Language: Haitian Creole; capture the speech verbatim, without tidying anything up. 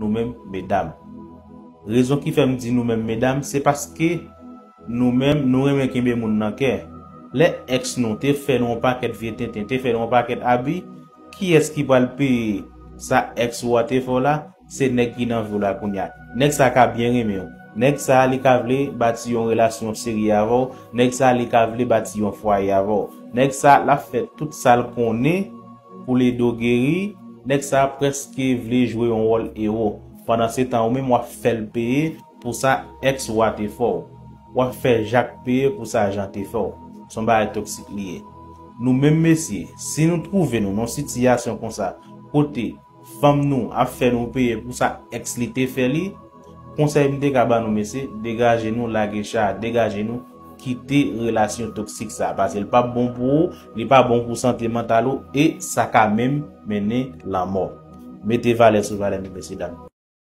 nou menm medam. Rezon ki fè m di nou menm medam, se paske nou menm, nou renmen kenbe moun nan kè. Lè ex nou te fè nou yon pakèt vye tenten, te fè nou yon pakèt abi, kiyès ki pral peye sa ex ou a te fè w la? Se nèg ki nan vi w la kounye a. Nèg sa ka byen renmen w. Nèg sa li ka vle bati yon relasyon serye avè w. Nèg sa li ka vle bati yon fwaye avè w. Nèg sa l ap fè tout sa l konnen pou l ede w geri. Nèg sa prèske vle jwe yon wòl ewo. Pandan se tan ou menm w ap fè l peye pou sa ex ou a te fè w. W ap fè Jak peye pou sa Jan te fè w. Se yon bagay toksik li ye. Nou menm mesye, si nou twouve nou nan yon sitiyasyon konsa, kote fanm nou ap fè nou peye pou sa ex li te fè li, konsèy m te ka ba nou mesye, degaje nou, lage cha, degaje nou, kite relasyon toksik sa, paske l p ap bon pou ou, li pa bon pou sante mantal ou, e sa ka menm mennen lanmò. Mete valè sou valè nou, mesye dam.